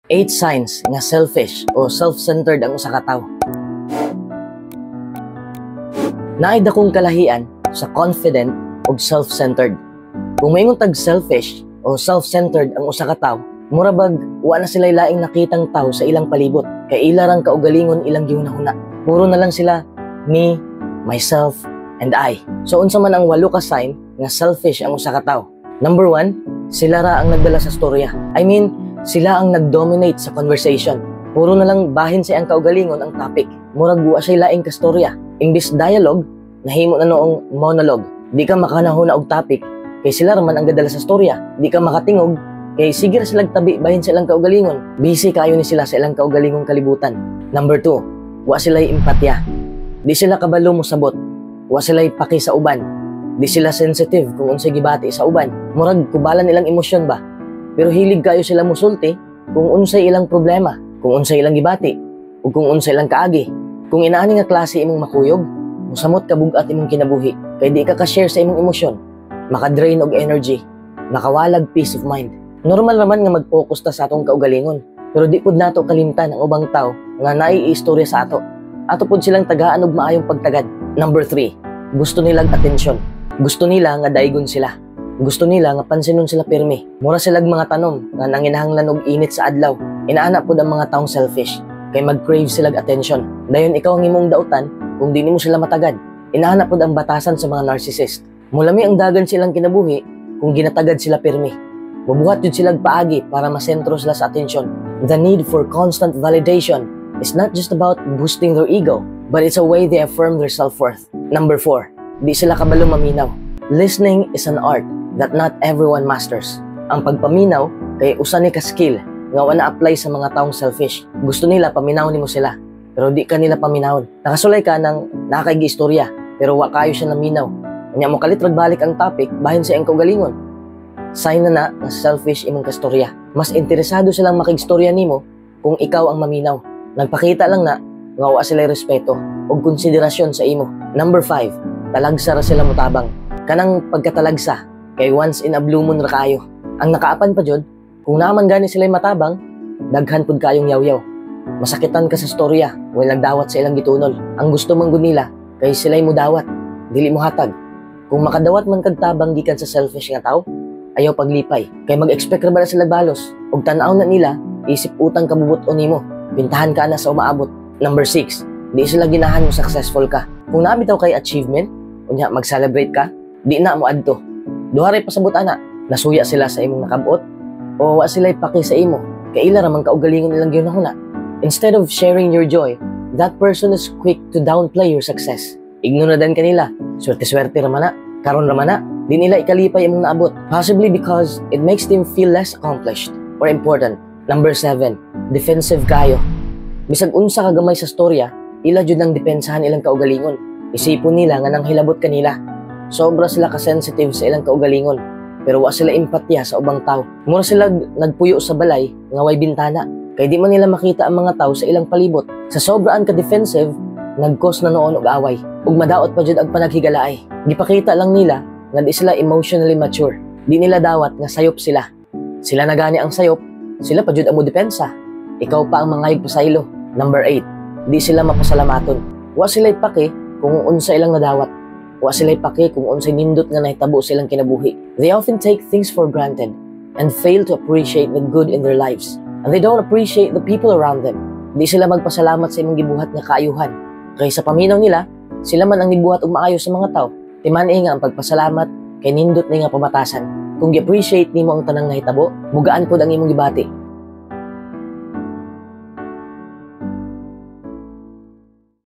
Eight signs nga selfish o self-centered ang usa ka tawo. Naay dakong kalahian sa confident ug self-centered. Kung moingon tag selfish o self-centered ang usa ka tawo, mura bag wa na sila laing nakitang tawo sa ilang palibot kay ila rang kaugalingon ilang gihunahuna. Puro na lang sila me, myself, and I. So unsa man ang walo ka sign nga selfish ang usa ka tawo? Number 1, sila ra ang nagdala sa storya. I mean, sila ang nag-dominate sa conversation. Puro na lang bahin sa iyang kaugalingon ang topic. Murag wa siya laing kastorya. Imbis dialogue, nahimo na noong monologue. Di ka makanahuna og topic kay sila ra man ang gadala sa storya. Di ka makatingog kay sige ra sila tabi bahin sa ilang kaugalingon. Busy kayo ni sila sa ilang kaugalingong kalibutan. Number 2, wa sila empatya. Di sila kabalo mosabot. Wa sila paki sa uban. Di sila sensitive kung unsay gibati sa uban. Murag kubalan ilang emosyon ba. Pero hilig kayo sila musulti kung unsay ilang problema, kung unsay ilang gibati, ug kung unsay ilang kaagi. Kung inaani nga klase imong makuyog, musamot ka bug-at imong kinabuhi kay di ka ka-share sa imong emosyon, maka-drain og energy, makawalag peace of mind. Normal naman nga mag-focus ta sa atong kaugalingon, pero di pud nato kalimtan ang ubang tao nga naiistorya sa ato. Ato pud silang tagaan og maayong pagtagad. Number 3, gusto nilang atensyon. Gusto nila nga daigon sila. Gusto nila nga pansinon sila pirmi. Mura silag mga tanom nga nanginahanglan og init sa adlaw. Inaana pud ang mga taong selfish kay mag-crave silag attention. Dayon ikaw ang imong dautan kung di nimo sila matagad. Inaana pud ang batasan sa mga narcissist. Mulami ang dagan silang kinabuhi kung ginatagad sila pirmi. Mubuhat jud silag paagi para masentro sila sa atensyon. The need for constant validation is not just about boosting their ego, but it's a way they affirm their self-worth. Number 4, di sila kabalo maminaw. Listening is an art that not everyone masters. Ang pagpaminaw kay usa ni ka skill nga wa na-apply sa mga taong selfish. Gusto nila paminaw nimo sila, pero di ka nila paminawon. Nakasulay ka ng naa kay istorya, pero wa kayo siya naminaw. Unya mo kalit rag balik ang topic bahin sa iyang kaugalingon. Sign na na nga selfish imong kastorya. Mas interesado silang makigstorya nimo kung ikaw ang maminaw. Nagpakita lang na nga wa sila respeto ug konsiderasyon sa imo. Number 5, talagsa ra sila mutabang. Kanang pagkatalagsa kay once in a blue moon ra kayo. Ang nakaapan pa jud, kung naman gani sila matabang, daghan pud kayong yaw-yaw. Masakitan ka sa storya, wala nagdawat sa ilang gitunol. Ang gusto man gud nila kay sila'y mudawat, dili mo hatag. Kung makadawat man kag tabang gikan sa selfish nga tao, ayaw paglipay. Kay mag-expect ra ba na sila balos? Ug tan-aw na nila, isip utang kabubut-on nimo. Pintahan ka na sa umaabot. Number 6, di sila ginahan mo successful ka. Kung naa bitaw kay achievement, unya mag-celebrate ka, di na mo adto. Duha ray pasabot ana, nasuya sila sa imong nakabot o wa sila'y paki sa imo. Kay ila ra man kaugalingon ilang gihunahuna. Instead of sharing your joy, that person is quick to downplay your success. Ignore na din kanila. Swerte-swerte ra man na. Karon ra man na. Di nila ikalipay imong naabot. Possibly because it makes them feel less accomplished or important. Number 7, defensive kayo. Bisag unsa ka gamay sa storya, ila jud nang depensahan ilang kaugalingon. Isipon nila nga nang hilabot kanila. Sobra sila ka-sensitive sa ilang kaugalingon, pero wa sila empatya sa ubang tao. Mura sila nagpuyo sa balay nga way bintana. Kay di man nila makita ang mga tao sa ilang palibot. Sa sobraan ka-defensive, nag-cause na noon og away. Ug madaot pa jud ang panaghigalaay. Gipakita lang nila nga di sila emotionally mature. Di nila dawat nga sayop sila. Sila na gani ang sayop, sila pa jud ang modepensa. Ikaw pa ang mangayog pasaylo. Number 8, di sila mapasalamaton. Wa sila'y paki kung unsa ilang nadawat. Wa sila'y paki kung unsay nindot nga nahitabo sa ilang kinabuhi. They often take things for granted and fail to appreciate the good in their lives. And they don't appreciate the people around them. Di sila magpasalamat sa imong gibuhat nga kaayuhan. Kay sa paminaw nila, sila man ang nibuhat og maayo sa mga tao. Timan-i nga ang pagpasalamat kay nindot ni nga pamatasan. Kung gi-appreciate nimo ang tanang nahitabo, mugaan pod ang imong gibati.